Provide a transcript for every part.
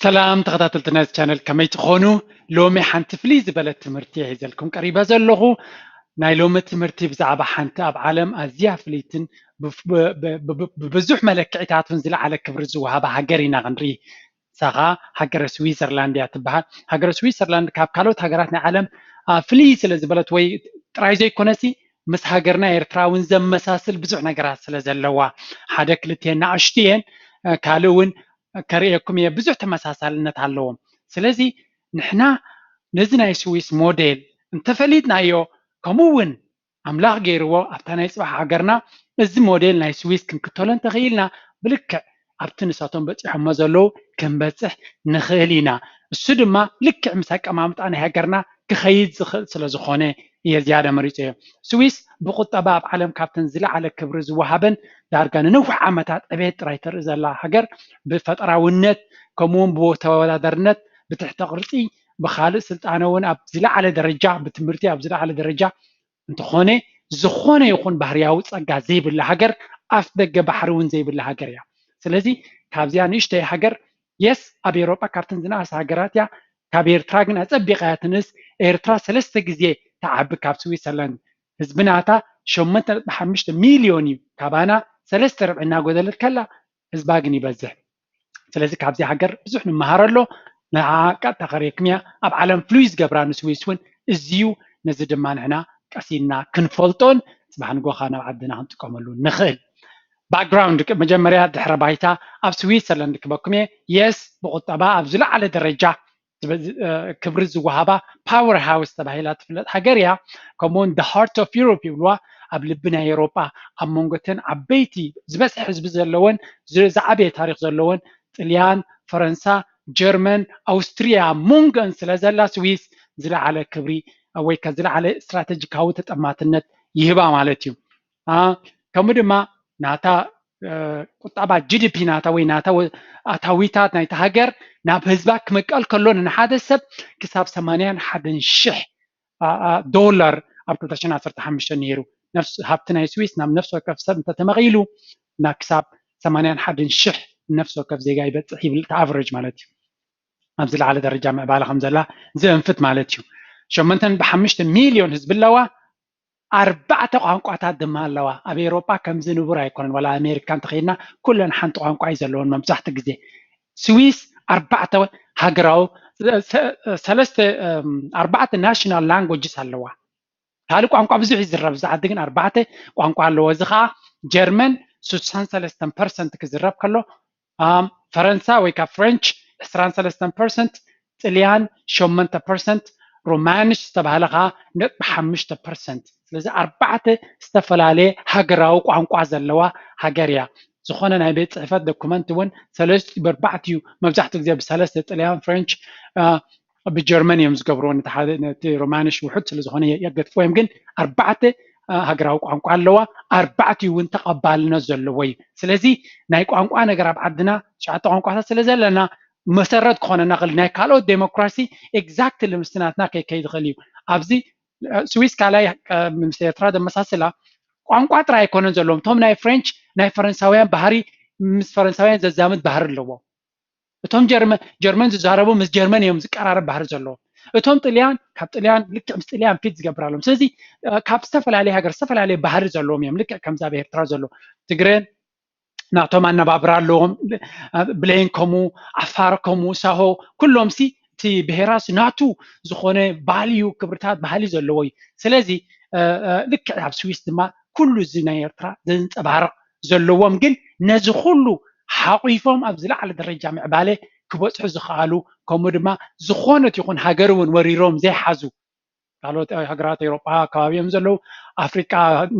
ሰላም ተኸታተልቲ ናይዚ ቻነል፣ ከመይ ትኾኑ? ሎሚ ሓንቲ ፍልይ ዝበለት ትምህርቲ እየ ሒዘልኩም ቀሪበ ዘለኹ። ናይ ሎሚ ትምህርቲ ብዛዕባ ሓንቲ ኣብ ዓለም ኣዝያ ፍልይትን ብፍ- ብ- ብ- ብ- ብብዙሕ መለክዒታት እውን ዝለዓለ ክብሪ ዝወሃባ ሃገር ኢና ክንርኢ። ንሳ ኸኣ ሃገረ ስዊዘርላንድ እያ ትበሃል። ሃገረ ስዊዘርላንድ ካብ ካልኦት ሃገራት ናይ ዓለም፣ ኣ፣ ፍልይ ስለ ዝበለት ወይ ጥራይ ዘይኮነሲ ምስ ሃገርና ኤርትራ እውን ዘመሳስል ብዙሕ ነገራት ስለ ዘለዋ፣ ሓደ ክልቲኤን ንኣሽቱ እየን፣ እ፣ ካልእ እውን ከርእየኩም እየ፣ ብዙሕ ተመሳሳልነት ኣለዎም። ስለዚ ንሕና ነዚ ናይ ስዊስ ሞዴል እንተፈሊጥናዮ፣ ከምኡ እውን ኣምላኽ ገይርዎ ኣብታ ናይ ጽባሕ ሃገርና፣ እዚ ሞዴል ናይ ስዊስ ክንክተሎ እንተኽኢልና፣ ብልክዕ ኣብቲ ንሳቶም በጺሖሞ ዘለዉ ክንበጽሕ ንኽእል ኢና። እሱ ድማ ልክዕ ምስ ኣቀማምጣ ናይ ሃገርና ክኸይድ ዝኽእል ስለ ዝኾነ እየ ዝያዳ መሪጸዮ። ስዊስ ብቁጠባ ኣብ ዓለም ካብተን ዝለዓለ ክብሪ ዝወሃበን ዳርጋ ንነዊሕ ዓመታት ዕቤት ጥራይ ተርኢ ዘላ ሃገር፣ ብፈጠራውነት ከምኡ እውን ብተወዳዳርነት ብትሕተ ቅርጺ ብኻልእ ስልጣነ እውን ኣብ ዝለዓለ ደረጃ፣ ብትምህርቲ ኣብ ዝለዓለ ደረጃ እንተኾነ፣ ዝኾነ ይኹን ባህርያዊ ጸጋ ዘይብላ ሃገር፣ ኣፍ ደገ ባሕሪ እውን ዘይብላ ሃገር እያ። ስለዚ ካብዚኣ ንእሽተይ ሃገር፣ የስ፣ ኣብ ኤውሮጳ ካብተን ዝነኣሳ ሃገራት እያ። ካብ ኤርትራ ግን ኣጸቢቓ እያ ትንእስ። ኤርትራ ሰለስተ ግዜ ትዓቢ ካብ ስዊዘርላንድ። ህዝቢ ናታ ሸሞንተ ነጥቢ ሓሙሽተ ሚልዮን እዩ። ካባና ሰለስተ ርብዒ እናጎደለት ከላ፣ ህዝባ ግን ይበዝሕ። ስለዚ ካብዚ ሃገር ብዙሕ ንመሃር ኣሎ። ንዓ ቀጥታ ከርእየኩም እያ። ኣብ ዓለም ፍሉይ ዝገብራ ንስዊስ እውን እዚ እዩ። ነዚ ድማ ንሕና ቀስ ኢልና ክንፈልጦን ጽባሕ ንግሆ ካብ ናብ ዓድና ክንጥቀመሉ ንኽእል። ባክግራውንድ፣ መጀመርያ ድሕረ ባይታ ኣብ ስዊዘርላንድ ክበኩም እየ። የስ፣ ብቁጠባ ኣብ ዝለዓለ ደረጃ ዝበ- እ፣ ክብሪ ዝወሃባ ፓወር ሃውስ ተባሂላ ትፍለጥ ሃገር እያ። ከምኡውን the heart of Europe ይብልዋ፣ ኣብ ልቢ ናይ ኤውሮጳ፣ ኣብ መንጎተን ዓበይቲ ዝበዝሐ ህዝቢ ዘለወን ዝ- ዝዓበየ ታሪኽ ዘለወን ጥልያን፣ ፈረንሳ፣ ጀርመን፣ ኣውስትርያ ኣብ መንጎን ስለ ዘላ ስዊስ ዝለዓለ ክብሪ ወይ ከ ዝለዓለ ስትራተጂካዊ ተጠማትነት ይህባ ማለት እዩ። አ፣ ከምኡ ድማ ናታ፣ እ፣ ቁጠባ፣ ጂ ዲ ፒ ናታ ወይ ናታ ወ- ኣታዊታት ናይቲ ሃገር ናብ ህዝባ ክምቀል ከሎ ንሓደ ሰብ ክሳብ ሰማንያን ሓደን ሽሕ፣ አ፣ አ፣ ዶላር ኣብ ክልተ ሽሕን ዓሰርተ ሓሙሽተን ነይሩ። ነፍስ ሃብቲ ናይ ስዊስ ናብ ነፍሲ ወከፍ ሰብ እንተተመቒሉ ናብ ክሳብ ሰማንያን ሓደን ሽሕ ነፍሲ ወከፍ ዜጋ ይበጽሕ ይብል፣ እቲ ኣቨሬጅ ማለት እዩ። ኣብ ዝለዓለ ደረጃ ምዕባለ ከም ዘላ ዘእንፍት ማለት እዩ። ሸሞንተ ነጥቢ ሓሙሽተ ሚልዮን ህዝቢ ኣለዋ። ኣርባዕተ ቋንቋታት ድማ ኣለዋ። ኣብ ኤውሮጳ ከምዚ ንቡር ኣይኮነን። ዋላ ኣሜሪካ እንተኸይድና ኩለን ሓንቲ ቋንቋ እዩ ዘለወን መብዛሕትኡ ግዜ። ስዊስ ኣርባዕተ ሃገራዊ፣ ሰ- ሰለስተ፣ እም፣ ኣርባዕተ ናሽናል ላንጉጅስ ኣለዋ። ካልእ ቋንቋ ብዙሕ ይዝረብ፣ እዚ ዓዲ ግን ኣርባዕተ ቋንቋ ኣለዎ። እዚ ኸኣ ጀርመን ስሳን ሰለስተን ፐርሰንት ክዝረብ ከሎ፣ ኣም፣ ፈረንሳ ወይ ካብ ፍሬንች ዕስራን ሰለስተን ፐርሰንት፣ ጥልያን ሸሞንተ ፐርሰንት፣ ሮማንሽ ዝተባህለ ኸኣ ነጥቢ ሓሙሽተ ፐርሰንት። ስለዚ ኣርባዕተ ዝተፈላለየ ሃገራዊ ቋንቋ ዘለዋ ሃገር እያ። ዝኾነ ናይ ቤት ጽሕፈት ዶኩመንት እውን ሰለስቲኡ ብኣርባዕቲኡ፣ መብዛሕትኡ ግዜ ብሰለስተ፣ ጥልያን፣ ፍሬንች፣ አ፣ ብጀርመን እዮም ዝገብርዎ። ነቲ ሓደ፣ ነቲ ሮማንሽ ውሑድ ስለ ዝኾነ የ- የገድፍዎ እዮም። ግን ኣርባዕተ፣ አ፣ ሃገራዊ ቋንቋ ኣለዋ። ኣርባዕቲኡ እውን ተቐባልነት ዘለዎ እዩ። ስለዚ ናይ ቋንቋ ነገር ኣብ ዓድና ትሽዓተ ቋንቋታት ስለ ዘለና፣ መሰረት ክኾነና ክእል። ናይ ካልኦት ዴሞክራሲ ኤግዛክትሊ ምስቲ ናትና ከይከይድ ይኽእል እዩ። ኣብዚ፣ አ፣ ስዊስ ካልኣይ፣ አ፣ ምስ ኤርትራ ዘመሳስላ ቋንቋ ጥራይ ኣይኮነን ዘለዎም። እቶም ናይ ፍሬንች ናይ ፈረንሳውያን ባህሪ ምስ ፈረንሳውያን ዘዛምድ ባህሪ ኣለዎም። እቶም ጀርመን፣ ጀርመን ዝዛረቡ ምስ ጀርመን እዮም ዝቀራረብ ባህሪ ዘለዎም። እቶም ጥልያን ካብ ጥልያን ልክዕ ምስ ጥልያን ፊት ዝገብር ኣለዎም። ስለዚ፣ አ፣ ካብ ዝተፈላለየ ሃገር ዝተፈላለየ ባህሪ ዘለዎም እዮም። ልክዕ ከምዚ ኣብ ኤርትራ ዘሎ ትግረን ናቶም ኣነባብራ ኣለዎም። አ፣ ብሌን ከምኡ፣ ዓፋር ከምኡ፣ ሳሆ፣ ኩሎም ሲ እቲ ብሄራሲ ናቱ ዝኾነ ቫልዩ፣ ክብርታት፣ ባህሊ ዘለዎ እዩ። ስለዚ፣ አ፣ አ፣ ልክዕ ኣብ ስዊስ ድማ ኩሉ እዚ ናይ ኤርትራ ዘንጸባርቕ ዘለዎም፣ ግን ነዚ ኩሉ ሓቒፎም ኣብ ዝለዓለ ደረጃ ምዕባለ ክበጽሑ ዝኸኣሉ፣ ከምኡ ድማ ዝኾነት ይኹን ሃገር እውን ወሪሮም ዘይሓዙ፣ ካልኦት ሃገራት ኤውሮጳ ከባቢኦም ዘለዉ፣ ኣፍሪቃ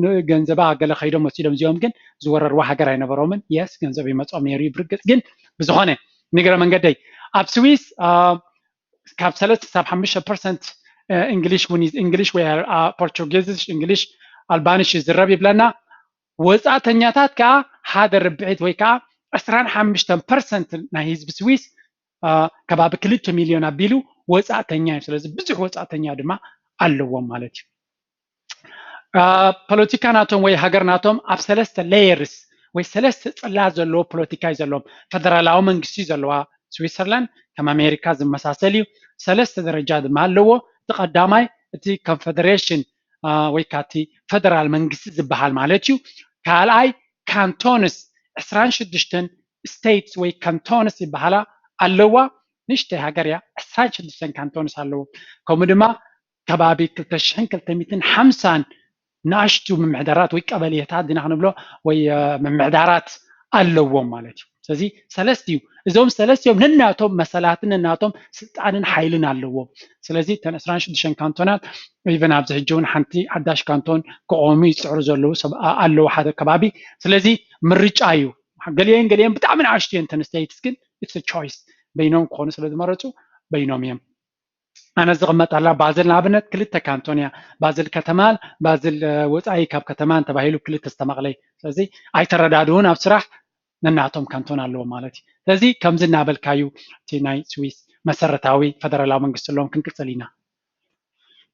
ን-፣ ገንዘባ ገለ ከይዶም ወሲዶም፣ እዚኦም ግን ዝወረርዋ ሃገር ኣይነበሮምን። የስ፣ ገንዘብ ይመጾም ነይሩ እዩ ብርግጽ፣ ግን ብዝኾነ ንግረ መንገደይ ኣብ ስዊስ፣ አ፣ ካብ ሰለስተ ክሳብ ሓሙሽተ ፐርሰንት፣ እ፣ እንግሊሽ እውን ይዝ-፣ እንግሊሽ ወይ፣ አ፣ ፖርቹጊዝሽ፣ እንግሊሽ፣ ኣልባንሽ ይዝረብ ይብለና። ወጻእተኛታት ከኣ ሓደ ርብዒት ወይ ከኣ ዕስራን ሓሙሽተን ፐርሰንት ናይ ህዝቢ ስዊስ፣ አ፣ ከባቢ ክልተ ሚልዮን ኣቢሉ ወጻእተኛ እዩ። ስለዚ ብዙሕ ወጻእተኛ ድማ ኣለዎም ማለት እዩ። አ፣ ፖለቲካ ናቶም ወይ ሃገር ናቶም ኣብ ሰለስተ ሌየርስ ወይ ሰለስተ ጽላት ዘለዎ ፖለቲካ እዩ ዘለዎም። ፈደራላዊ መንግስቲ እዩ ዘለዋ ስዊትዘርላንድ ከም ኣሜሪካ ዝመሳሰል እዩ። ሰለስተ ደረጃ ድማ ኣለዎ። እቲ ቀዳማይ እቲ ኮንፌደሬሽን ወይ ከዓ እቲ ፈደራል መንግስቲ ዝበሃል ማለት እዩ። ካልኣይ ካንቶንስ ዕስራን ሽዱሽተን ስቴትስ ወይ ካንቶንስ ይበሃላ ኣለዋ። ንእሽተይ ሃገር እያ፣ ዕስራን ሽዱሽተን ካንቶንስ ኣለዎ። ከምኡ ድማ ከባቢ ክልተ ሽሕን ክልተ ሚእትን ሓምሳን ንኣሽቱ ምምሕዳራት ወይ ቀበሌታት ዲና ክንብሎ ወይ ምምሕዳራት ኣለዎም ማለት እዩ። ስለዚ ሰለስቲኡ እዞም ሰለስቲኦም ነናቶም መሰላትን ነናቶም ስልጣንን ሓይልን ኣለዎም። ስለዚ እተን ዕስራን ሽዱሽተን ካንቶናት ኢቨን ኣብዚ ሕጂ እውን ሓንቲ ሓዳሽ ካንቶን ክቆሙ ይፅዕሩ ዘለዉ ኣለዉ ሓደ ከባቢ። ስለዚ ምርጫ እዩ። ገሊአን ገሊአን ብጣዕሚ ንኣሽቱ እየን እተን ስቴትስ፣ ግን ኢትስ ቾይስ፣ በይኖም ክኾኑ ስለ ዝመረፁ በይኖም እዮም። ኣነ ዝቕመጠላ ባዝል ንኣብነት ክልተ ካንቶን እያ። ባዝል ከተማን ባዝል ወፃኢ ካብ ከተማን ተባሂሉ ክልተ ዝተመቕለ እዩ። ስለዚ ኣይተረዳድኡን ኣብ ስራሕ፣ ነናቶም ካንቶን ኣለዎም ማለት እዩ። ስለዚ ከምዚ እናበልካዩ እቲ ናይ ስዊስ መሰረታዊ ፈደራላዊ መንግስቲ ኣለዎም። ክንቅፅል ኢና።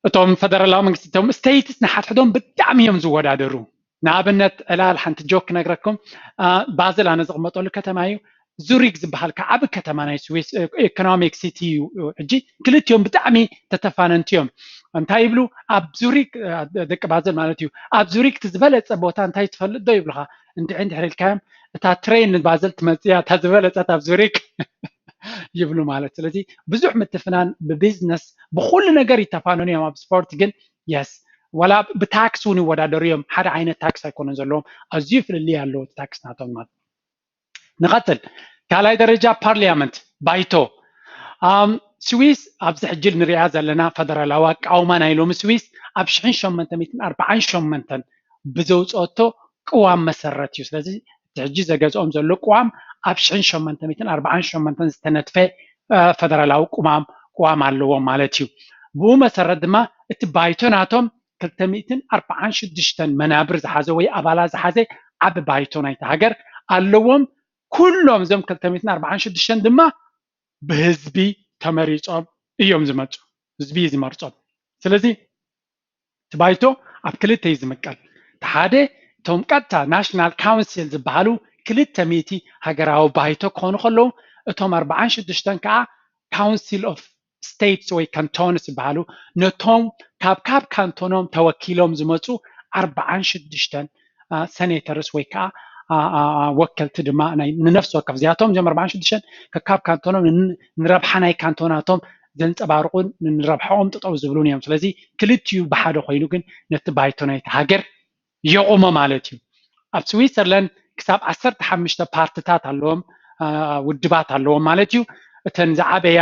እቶም ፈደራላዊ መንግስቲ እቶም ስቴትስ ንሓድሕዶም ብጣዕሚ እዮም ዝወዳደሩ። ንኣብነት ዕላል ሓንቲ ጆክ ክነግረኩም። ባዝል ኣነ ዝቕመጠሉ ከተማ እዩ። ዙሪክ ዝበሃል ከዓቢ ከተማ ናይ ስዊስ ኢኮኖሚክ ሲቲ እዩ። ሕጂ ክልቲኦም ብጣዕሚ ተተፋነንቲ እዮም። እንታይ ይብሉ ኣብ ዙሪክ፣ ደቂ ባዝል ማለት እዩ፣ ኣብ ዙሪክ እቲ ዝበለፀ ቦታ እንታይ ትፈልጥ ዶ ይብሉካ። እንድዒ እንድሕር ኢልካዮም እታ ትሬን ንባዝል ትመፅእ እያ እታ ዝበለፀት ኣብ ዙሪክ ይብሉ ማለት። ስለዚ ብዙሕ ምትፍናን ብቢዝነስ ብኩሉ ነገር ይተፋነኑ እዮም። ኣብ ስፖርት ግን የስ ዋላ ብታክስ እውን ይወዳደሩ እዮም። ሓደ ዓይነት ታክስ ኣይኮነን ዘለዎም፣ ኣዝዩ ፍልልይ ኣለዎ እቲ ታክስ ናቶም ማለት። ንቐፅል። ካልኣይ ደረጃ ፓርሊያመንት ባይቶ። ስዊስ ኣብዚ ሕጂ ንሪኣ ዘለና ፈደራላዊ ኣቃውማ ናይ ሎሚ ስዊስ ኣብ ሽሕን ሸሞንተ ሚእትን ኣርባዓን ሸሞንተን ብዘውፀኦቶ ቅዋም መሰረት እዩ። ስለዚ እቲ ሕጂ ዘገዝኦም ዘሎ ቅዋም ኣብ ሽሕን ሸሞንተ ሚእትን ኣርባዓን ሸሞንተን ዝተነድፈ ፈደራላዊ ቅዋም ቅዋም ኣለዎም ማለት እዩ። ብኡ መሰረት ድማ እቲ ባይቶ ናቶም ክልተ ሚእትን ኣርባዓን ሽዱሽተን መናብር ዝሓዘ ወይ ኣባላት ዝሓዘ ዓቢ ባይቶ ናይቲ ሃገር ኣለዎም። ኩሎም እዞም ክልተ ሚእትን ኣርባዓን ሽዱሽተን ድማ ብህዝቢ ተመሪጾም እዮም ዝመጹ። ህዝቢ እዩ ዝመርጾም። ስለዚ እቲ ባይቶ ኣብ ክልተ እዩ ዝምቀል። እቲ ሓደ እቶም ቀጥታ ናሽናል ካውንስል ዝበሃሉ ክልተ ሚእቲ ሃገራዊ ባይቶ ክኾኑ ከለዉ፣ እቶም ኣርባዓን ሽዱሽተን ከዓ ካውንስል ኦፍ ስቴትስ ወይ ካንቶንስ ዝበሃሉ ነቶም ካብ ካብ ካንቶኖም ተወኪሎም ዝመፁ ኣርባዓን ሽዱሽተን ሰኔተርስ ወይ ከዓ ወከልቲ ድማ ናይ ንነፍሲ ወከፍ እዚኣቶም እዚኦም ኣርባዓን ሽዱሽተን ከካብ ካንቶኖም ንረብሓ ናይ ካንቶናቶም ዘንፀባርቁን ንረብሓኦም ጠጠው ዝብሉን እዮም። ስለዚ ክልቲኡ ብሓደ ኮይኑ ግን ነቲ ባይቶ ናይቲ ሃገር የቑሞ ማለት እዩ። ኣብ ስዊትዘርላንድ ክሳብ ዓሰርተ ሓሙሽተ ፓርትታት ኣለዎም፣ ውድባት ኣለዎም ማለት እዩ። እተን ዝዓበያ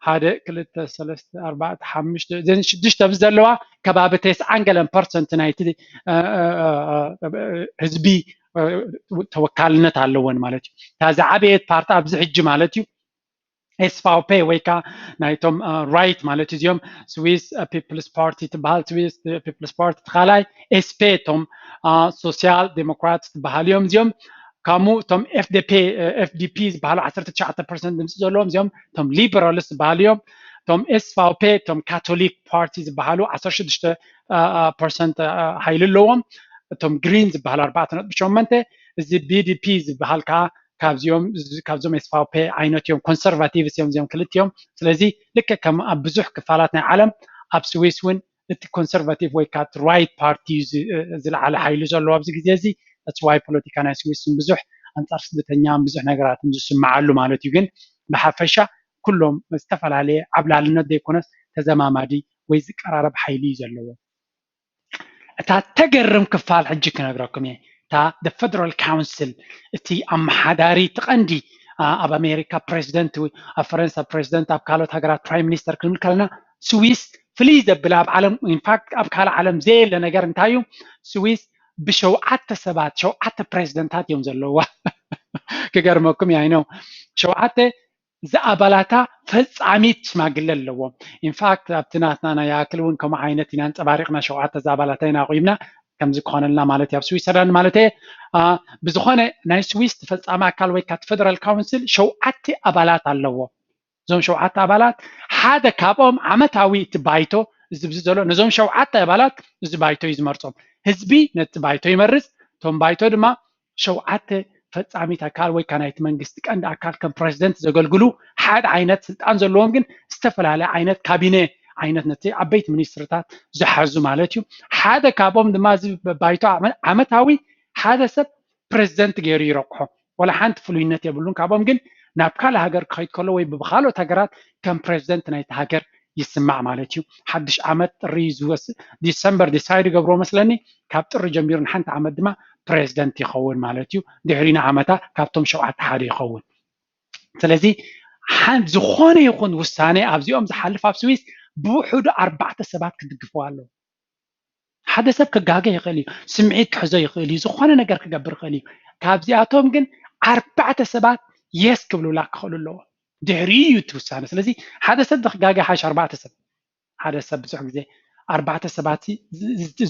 ሓደ ክልተ ሰለስተ ኣርባዕተ ሓሙሽተ እዘን ሽዱሽተ ኣብዚ ዘለዋ ከባቢ ተስዓን ገለን ፐርሰንት ናይቲ ህዝቢ ተወካልነት ኣለወን ማለት እዩ። እታ ዝዓበየት ፓርቲ ኣብዚ ሕጂ ማለት እዩ ኤስቫውፔ ወይ ከዓ ናይቶም ራይት ማለት እዚኦም ስዊስ ፒፕልስ ፓርቲ ትበሃል። ስዊስ ፒፕልስ ፓርቲ እቲ ካልኣይ፣ ኤስፔ እቶም ሶሲያል ዴሞክራት ዝበሃሉ እዮም እዚኦም። ከምኡ እቶም ኤፍዲፒ ኤፍዲፒ ዝበሃሉ ዓሰርተ ትሽዓተ ፐርሰንት ድምፂ ዘለዎም እዚኦም እቶም ሊበራልስ ዝበሃሉ እዮም። እቶም ኤስቫውፔ እቶም ካቶሊክ ፓርቲ ዝበሃሉ ዓሰርተ ሽዱሽተ ፐርሰንት ሓይሊ ኣለዎም። እቶም ግሪን ዝበሃሉ ኣርባዕተ ነጥቢ ሸሞንተ፣ እዚ ቢዲፒ ዝበሃል ከዓ ካብዚኦም ካብዞም ኤስቫውፔ ዓይነት እዮም፣ ኮንሰርቫቲቭስ እዮም እዚኦም ክልቲኦም። ስለዚ ልክዕ ከም ኣብ ብዙሕ ክፋላት ናይ ዓለም ኣብ ስዊስ እውን እቲ ኮንሰርቫቲቭ ወይ ከዓ ራይት ፓርቲ እዩ ዝለዓለ ሓይሊ ዘለዎ ኣብዚ ግዜ እዚ። እቲ ዋይ ፖለቲካ ናይ ስዊስ ብዙሕ ኣንፃር ስደተኛ ብዙሕ ነገራትን ዝስማዓሉ ማለት እዩ። ግን ብሓፈሻ ኩሎም ዝተፈላለየ ዓብላልነት ዘይኮነስ ተዘማማዲ ወይ ዝቀራረብ ሓይሊ እዩ ዘለዎ። እታ ተገርም ክፋል ሕጂ ክነግረኩም እየ። እታ ፈደራል ካውንስል እቲ ኣመሓዳሪ እቲ ቀንዲ ኣብ ኣሜሪካ ፕሬዚደንት፣ ኣብ ፈረንሳ ፕሬዚደንት፣ ኣብ ካልኦት ሃገራት ፕራይም ሚኒስተር ክንብል ከለና ስዊስ ፍልይ ዘብል ኣብ ዓለም ኢንፋክት ኣብ ካልእ ዓለም ዘየለ ነገር እንታይ እዩ? ስዊስ ብሸውዓተ ሰባት ሸውዓተ ፕሬዚደንታት እዮም ዘለዋ። ክገርመኩም እያ ነው ሸውዓተ ዝኣባላታ ፈፃሚት ሽማግለ ኣለዎም። ኢንፋክት ኣብቲ ናትና ናይ ያክል እውን ከምኡ ዓይነት ኢና ኣንፀባሪቕና ሸውዓተ ዝኣባላታ ኢና ኣቑምና ከምዚ ክኾነልና ማለት እዩ ኣብ ስዊትዘርላንድ ማለት እየ። ብዝኾነ ናይ ስዊስ ተፈፃሚ ኣካል ወይ ከዓ ፈደራል ካውንስል ሸውዓተ ኣባላት ኣለዎ። እዞም ሸውዓተ ኣባላት ሓደ ካብኦም ዓመታዊ እቲ ባይቶ እዚ ብዚ ዘሎ ነዞም ሸውዓተ ኣባላት እዚ ባይቶ እዩ ዝመርፆም። ህዝቢ ነቲ ባይቶ ይመርፅ። እቶም ባይቶ ድማ ሸውዓተ ፈፃሚት ኣካል ወይ ከዓ ናይቲ መንግስቲ ቀንዲ ኣካል ከም ፕሬዚደንት ዘገልግሉ ሓደ ዓይነት ስልጣን ዘለዎም ግን ዝተፈላለየ ዓይነት ካቢነ ዓይነት ነቲ ዓበይቲ ሚኒስትርታት ዝሓዙ ማለት እዩ። ሓደ ካብኦም ድማ እዚ ባይቶ ዓመታዊ ሓደ ሰብ ፕሬዚደንት ገይሩ ይረቅሖ። ዋላ ሓንቲ ፍሉይነት የብሉን ካብኦም። ግን ናብ ካልእ ሃገር ክኸይድ ከሎ ወይ ብካልኦት ሃገራት ከም ፕሬዚደንት ናይቲ ሃገር ይስማዕ ማለት እዩ። ሓድሽ ዓመት ጥሪ ዝወስ ዲሰምበር ዲሳይድ ይገብርዎ መስለኒ። ካብ ጥሪ ጀሚሩ ንሓንቲ ዓመት ድማ ፕሬዚደንት ይኸውን ማለት እዩ። ድሕሪ ንዓመታ ካብቶም ሸውዓተ ሓደ ይኸውን። ስለዚ ሓን ዝኾነ ይኹን ውሳኔ ኣብዚኦም ዝሓልፍ ኣብ ስዊስ ብውሕዱ ኣርባዕተ ሰባት ክድግፍዎ ኣለዎ። ሓደ ሰብ ክጋገ ይኽእል እዩ፣ ስምዒት ክሕዞ ይኽእል እዩ፣ ዝኾነ ነገር ክገብር ይኽእል እዩ። ካብዚኣቶም ግን ኣርባዕተ ሰባት የስ ክብሉላ ክኽእሉ ኣለዎ። ድሕሪኡ እዩ እቲ ውሳነ። ስለዚ ሓደ ሰብ ክጋገ ሓሽ ኣርባዕተ ሰብ ሓደ ሰብ ብዙሕ ግዜ ኣርባዕተ ሰባት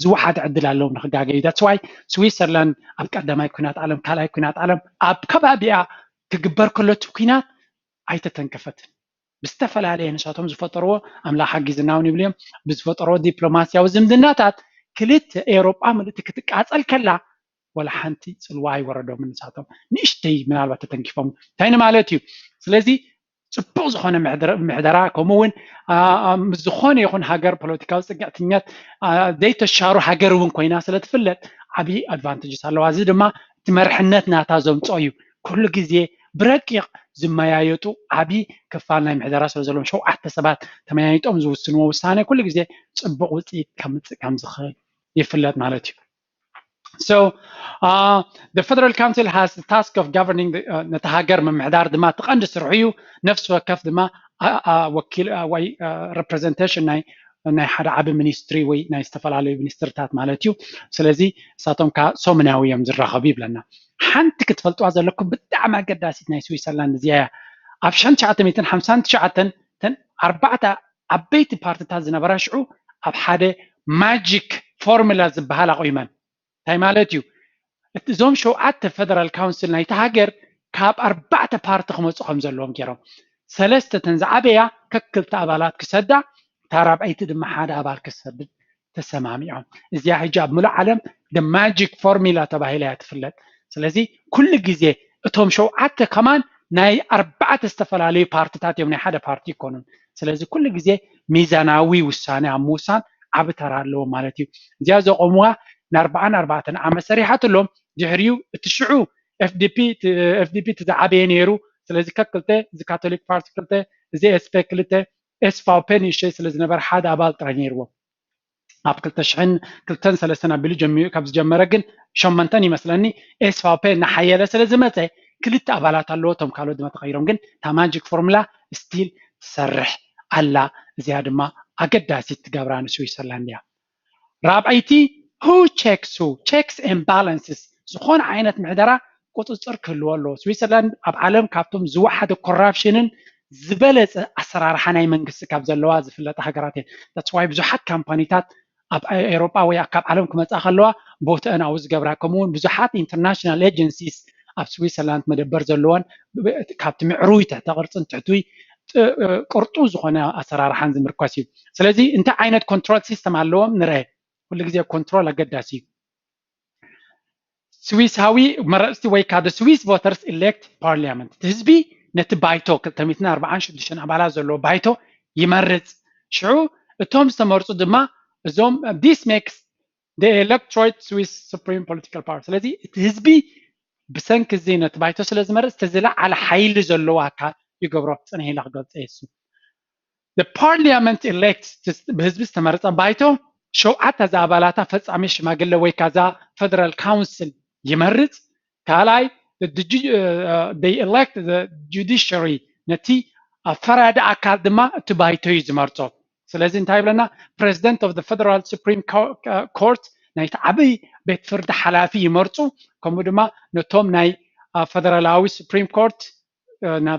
ዝወሓደ ዕድል ኣለዎም ንክጋገዩ። That's why ስዊትዘርላንድ ኣብ ቀዳማይ ኩናት ዓለም ካልኣይ ኩናት ዓለም ኣብ ከባቢኣ ክግበር ከሎ እቲ ኩናት ኣይተተንከፈትን። ብዝተፈላለየ ንሳቶም ዝፈጠርዎ ኣምላኽ ሓጊዝና እውን ይብሉ እዮም ብዝፈጠርዎ ዲፕሎማስያዊ ዝምድናታት ክልተ ኤውሮጳ ምልእቲ ክትቃጸል ከላ ወላ ሓንቲ ጽልዋ ኣይወረዶምን። ንሳቶም ንእሽተይ ምናልባት ተተንኪፎም እንታይ ንማለት እዩ። ስለዚ ጽቡቕ ዝኾነ ምሕደራ ከምኡ እውን ምስ ዝኾነ ይኹን ሃገር ፖለቲካዊ ጽግዕትኛት ዘይተሻሩ ሃገር እውን ኮይና ስለ ትፍለጥ ዓብዪ ኣድቫንቴጅስ ኣለዋ። እዚ ድማ እቲ መርሕነት ናታ ዘምፅኦ እዩ። ኩሉ ግዜ ብረቂቕ ዝመያየጡ ዓብዪ ክፋል ናይ ምሕደራ ስለ ዘለዎም ሸውዓተ ሰባት ተመያይጦም ዝውስንዎ ውሳነ ኩሉ ግዜ ጽቡቕ ውፅኢት ከምፅእ ከም ዝኽእል ይፍለጥ ማለት እዩ። So uh, the federal council has the task of governing the, uh, ነቲ ሃገር ምምሕዳር ድማ እቲ ቀንዲ ስርሑ እዩ። ነፍሲ ወከፍ ድማ ወኪል ወይ representation ናይ ናይ ሓደ ዓቢ ሚኒስትሪ ወይ ናይ ዝተፈላለዩ ሚኒስትርታት ማለት እዩ። ስለዚ እሳቶም ከዓ ሰሙናዊ እዮም ዝራኸቡ ይብለና። ሓንቲ ክትፈልጥዋ ዘለኩም ብጣዕሚ ኣገዳሲት ናይ ስዊትዘርላንድ እዚኣ እያ። ኣብ ሽሕን ትሽዓተ ሚእትን ሓምሳን ትሽዓተን ተን ኣርባዕተ ዓበይቲ ፓርትታት ዝነበራ ሽዑ ኣብ ሓደ ማጂክ ፎርሙላ ዝበሃል ኣቑመን። እንታይ ማለት እዩ? እዞም ሸውዓተ ፌደራል ካውንስል ናይቲ ሃገር ካብ ኣርባዕተ ፓርቲ ክመፁ ከም ዘለዎም ገይሮም ሰለስተ ተን ዝዓበያ ከክልተ ኣባላት ክሰዳ እታ ራብዐይቲ ድማ ሓደ ኣባል ክሰድድ ተሰማሚዖም። እዚኣ ሕጂ ኣብ ምሉእ ዓለም ማጂክ ፎርሚላ ተባሂላ እያ ትፍለጥ። ስለዚ ኩሉ ግዜ እቶም ሸውዓተ ከማን ናይ ኣርባዕተ ዝተፈላለዩ ፓርትታት እዮም፣ ናይ ሓደ ፓርቲ ይኮኑን። ስለዚ ኩሉ ግዜ ሚዛናዊ ውሳነ ኣብ ምውሳን ዓቢ ተራ ኣለዎም ማለት እዩ። እዚኣ ዘቆምዋ ንኣርባዓን ኣርባዕተን ዓመት ሰሪሓትሎም። ድሕሪኡ እቲ ሽዑ ኤፍዲፒ ኤፍዲፒ እቲ ዝዓበየ ነይሩ። ስለዚ ከክልተ እዚ ካቶሊክ ፓርቲ ክልተ እዚ ኤስፔ ክልተ ኤስቫውፔ ንእሽተይ ስለ ዝነበረ ሓደ ኣባል ጥራይ ነይርዎም። ኣብ ክልተ ሽሕን ክልተን ሰለስተን ኣቢሉ ጀሚሩ ካብ ዝጀመረ ግን ሸመንተን ይመስለኒ ኤስቫውፔ እናሓየለ ስለ ዝመፀ ክልተ ኣባላት ኣለዎ። እቶም ካልኦት ድማ ተቐይሮም ግን እታ ማጂክ ፎርሙላ ስቲል ትሰርሕ ኣላ። እዚኣ ድማ ኣገዳሲት ትገብራ ንስዊትዘርላንድ እያ። ራብዐይቲ who checks who checks and balances ዝኾነ ዓይነት ምሕደራ ቁፅፅር ክህልዎ ኣለዎ። ስዊትዘርላንድ ኣብ ዓለም ካብቶም ዝወሓደ ኮራፕሽንን ዝበለፀ ኣሰራርሓ ናይ መንግስቲ ካብ ዘለዋ ዝፍለጣ ሃገራት እየን። That's why ብዙሓት ካምፓኒታት ኣብ ኤውሮጳ ወይ ካብ ዓለም ክመፃ ከለዋ ቦትአን ኣብኡ ዝገብራ ከምኡ እውን ብዙሓት ኢንተርናሽናል ኤጀንሲስ ኣብ ስዊትዘርላንድ መደበር ዘለወን ካብቲ ምዕሩይ ትሕተ ቅርፅን ትሕቱይ ቅርጡ ዝኾነ ኣሰራርሓን ዝምርኮስ እዩ። ስለዚ እንታይ ዓይነት ኮንትሮል ሲስተም ኣለዎም ንርአ። ኩሉ ግዜ ኮንትሮል ኣገዳሲ እዩ። ስዊሳዊ መረፅቲ ወይ ከዓ ስዊስ ቮተርስ ኢሌክት ፓርሊያመንት እቲ ህዝቢ ነቲ ባይቶ ክልተ ሚእትን ኣርባዓን ሽዱሽተን ኣባላት ዘለዎ ባይቶ ይመርፅ። ሽዑ እቶም ዝተመርፁ ድማ እዞም this makes the electorate Swiss supreme political power። ስለዚ እቲ ህዝቢ ብሰንኪ እዚ ነቲ ባይቶ ስለ ዝመርፅ እቲ ዝለዓለ ሓይሊ ዘለዎ ኣካል ይገብሮ። ፅንሕ ኢለ ክገልፀ የሱ the parliament elects ብህዝቢ ዝተመረፀ ባይቶ ሸውዓተ እዛ ኣባላታ ፈፃሚ ሽማግለ ወይ ካዛ ፌደራል ካውንስል ይመርፅ። ካልኣይ elect judiciary ነቲ ፈራዲ ኣካል ድማ እቲ ባይቶ እዩ ዝመርፆ። ስለዚ እንታይ ይብለና? President of the Federal Supreme Court ናይቲ ዓብይ ቤት ፍርዲ ሓላፊ ይመርፁ። ከምኡ ድማ ነቶም ናይ ፈደራላዊ ሱፕሪም ኮርት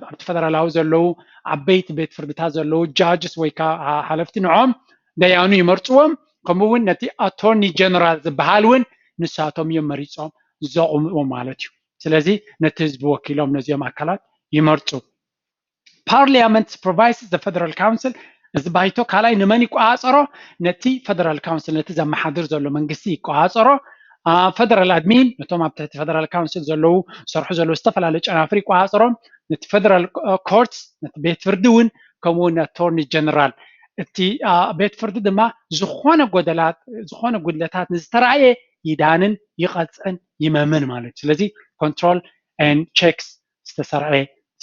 ኣብቲ ፈደራላዊ ዘለዉ ዓበይቲ ቤት ፍርድታት ዘለዉ ጃጅስ ወይ ከዓ ሓለፍቲ ንዖም ደያኑ ይመርፅዎም። ከምኡ እውን ነቲ ኣቶርኒ ጀነራል ዝበሃል እውን ንሳቶም እዮም መሪፆም ዘቑምዎም ማለት እዩ። ስለዚ ነቲ ህዝቢ ወኪሎም ነዚኦም ኣካላት ይመርፁ። Parliament supervises the federal council። እዚ ባይቶ ካልኣይ ንመን ይቆፃፀሮ? ነቲ ፈደራል ካውንስል ነቲ ዘመሓድር ዘሎ መንግስቲ ይቆፃፀሮ። federal admin ነቶም ኣብ ትሕቲ federal council ዘለዉ ዝሰርሑ ዘለዉ ዝተፈላለዩ ጨናፍር ይቆፃፀሮም። ነቲ federal courts ነቲ ቤት ፍርዲ እውን ከምኡ እውን ኣቶርኒ ጀነራል እቲ ቤት ፍርዲ ድማ ዝኾነ ጎደላት ዝኾነ ጉድለታት ንዝተረኣየ ይዳንን ይቐፅዕን ይመምን ማለት እዩ። ስለዚ control and checks ዝተሰርዐ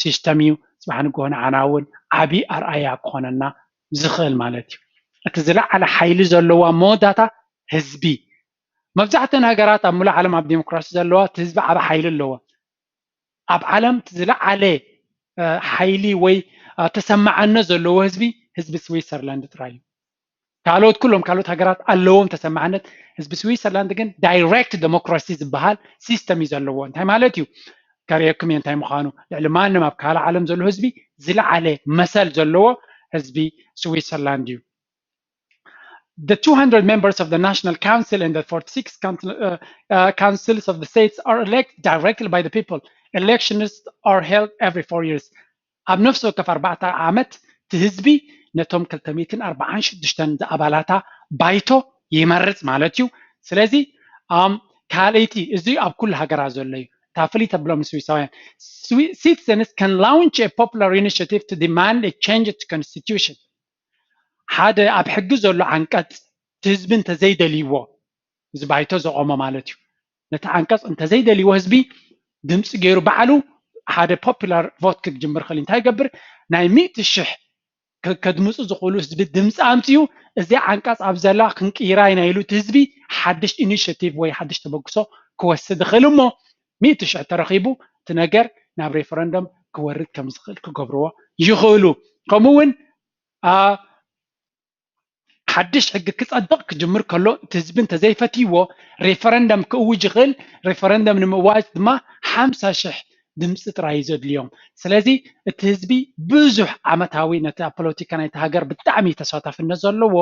system እዩ። ፅባሕ ንግሆ ንዓና እውን ዓብዪ ኣርኣያ ክኾነና ዝኽእል ማለት እዩ። እቲ ዝለዓለ ሓይሊ ዘለዋ መወዳታ ህዝቢ። መብዛሕተን ሃገራት ኣብ ሙሉእ ዓለም ኣብ ዲሞክራሲ ዘለዋ እቲ ህዝቢ ዓቢ ሓይሊ ኣለዎ። ኣብ ዓለም እቲ ዝለዓለ ሓይሊ ወይ ተሰማዓነት ዘለዎ ህዝቢ ህዝቢ ስዊትዘርላንድ ጥራይ እዩ። ካልኦት ኩሎም ካልኦት ሃገራት ኣለዎም ተሰማዕነት። ህዝቢ ስዊትዘርላንድ ግን direct democracy ዝበሃል system እዩ ዘለዎ። እንታይ ማለት እዩ? ከርእየኩም እየ እንታይ ምዃኑ። ልዕሊ ማንም ኣብ ካልእ ዓለም ዘሎ ህዝቢ ዝለዓለ መሰል ዘለዎ ህዝቢ ስዊትዘርላንድ እዩ። The two hundred members of the National Council and the forty-six council, uh, uh, councils of the states are elected directly by the people. Elections are held every four years. ኣብ ነፍሲ ወከፍ ኣርባዕተ ዓመት እቲ ህዝቢ ነቶም ክልተ ሚእትን ኣርባዓን ሽዱሽተን ዝኣባላታ ባይቶ ይመርፅ ማለት እዩ። ስለዚ ካልኣይቲ እዚ ኣብ ኩሉ ሃገራት ዘሎ እዩ። እታ ፍልይ ተብሎም ንስዊሳውያን citizens can launch a popular initiative to demand a change to constitution ሓደ ኣብ ሕጊ ዘሎ ዓንቀፅ እቲ ህዝቢ እንተዘይደልይዎ እዚ ባይቶ ዘቆሞ ማለት እዩ። ነቲ ዓንቀፅ እንተዘይደልይዎ ህዝቢ ድምፂ ገይሩ ባዕሉ ሓደ popular vote ክጅምር ክእል እንታይ ይገብር ናይ ሚእቲ ሽሕ ከድምፁ ዝኽእሉ ህዝቢ ድምፂ ኣምፅኡ እዚ ዓንቀፅ ኣብ ዘላ ክንቅይራ ኢና ኢሉ እቲ ህዝቢ ሓድሽ initiative ወይ ሓድሽ ተበግሶ ክወስድ ይኽእል እሞ ሚእቲ ሽሕ ተረኺቡ እቲ ነገር ናብ referendum ክወርድ ከም ዝኽእል ክገብርዎ ይኽእሉ። ከምኡ እውን ሓድሽ ሕጊ ክፀድቕ ክጅምር ከሎ እቲ ህዝቢ እንተዘይፈትይዎ referendum ክእውጅ ይኽእል። Referendum ንምእዋጅ ድማ ሓምሳ ሽሕ ድምፂ ጥራይ እዩ ዘድልዮም። ስለዚ እቲ ህዝቢ ብዙሕ ዓመታዊ ነቲ ኣብ ፖለቲካ ናይቲ ሃገር ብጣዕሚ ተሳታፍነት ዘለዎ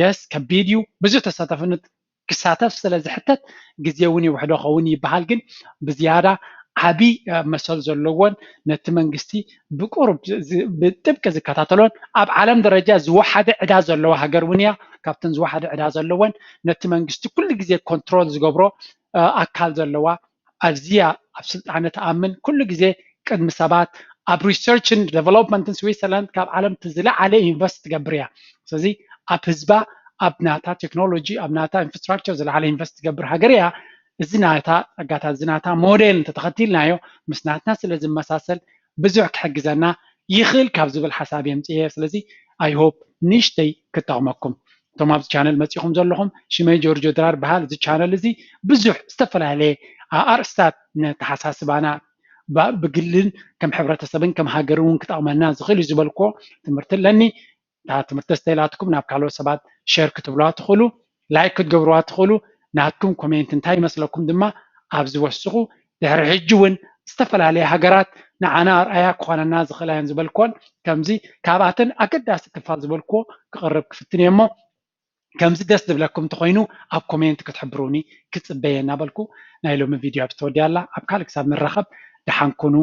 yes ከቢድ እዩ ብዙሕ ተሳታፍነት ክሳተፍ ስለ ዝሕተት ግዜ እውን ይውሕዶ ኸውን ይበሃል ግን ብዝያዳ ዓቢ መሰል ዘለዎን ነቲ መንግስቲ ብቁሩብ ብጥብቂ ዝከታተሎን ኣብ ዓለም ደረጃ ዝወሓደ ዕዳ ዘለዋ ሃገር እውን እያ። ካብተን ዝወሓደ ዕዳ ዘለወን ነቲ መንግስቲ ኩሉ ግዜ control ዝገብሮ ኣካል ዘለዋ ኣብዚያ ኣብ ስልጣነ ትኣምን ኩሉ ግዜ ቅድሚ ሰባት ኣብ research and development ን ስዊትዘርላንድ ካብ ዓለም ዝለዓለ invest ትገብር እያ። ስለዚ ኣብ ህዝባ ኣብ ናታ technology ኣብ ናታ infrastructure ዝለዓለ invest ትገብር ሃገር እያ። እዚ ናታ ጸጋታት እዚ ናታ ሞዴል እንተተኸቲልናዮ ምስ ናትና ስለ ዝመሳሰል ብዙሕ ክሕግዘና ይኽእል ካብ ዝብል ሓሳብ የምፅየ። ስለዚ I hope ንእሽተይ ክጠቕመኩም። እቶም ኣብዚ ቻነል መፂኹም ዘለኹም ሽመይ ጆርጆ ድራር በሃል። እዚ ቻነል እዚ ብዙሕ ዝተፈላለየ ኣርእስታት ነተሓሳስባና ብግልን ከም ሕብረተሰብን ከም ሃገርን እውን ክጠቕመና ዝኽእል እዩ ዝበልክዎ ትምህርቲ ኣለኒ። እታ ትምህርቲ ዝተይላትኩም ናብ ካልኦት ሰባት share ክትብልዋ ትኽእሉ፣ like ክትገብርዋ ትኽእሉ። ናትኩም comment እንታይ ይመስለኩም ድማ ኣብዚ ወስኹ። ድሕሪ ሕጂ እውን ዝተፈላለያ ሃገራት ንዓና ኣርኣያ ክኾነና ዝኽእላ እየን ዝበልክዎን ከምዚ ካብኣተን ኣገዳሲ ክፋል ዝበልክዎ ክቕርብ ክፍትን እየ እሞ ከምዚ ደስ ዝብለኩም እንተኾይኑ ኣብ comment ክትሕብሩኒ ክፅበየ እናበልኩ ናይ ሎሚ ቪድዮ ኣብ ዝተወዲያ ኣላ። ኣብ ካልእ ክሳብ ንራኸብ ደሓን ኩኑ።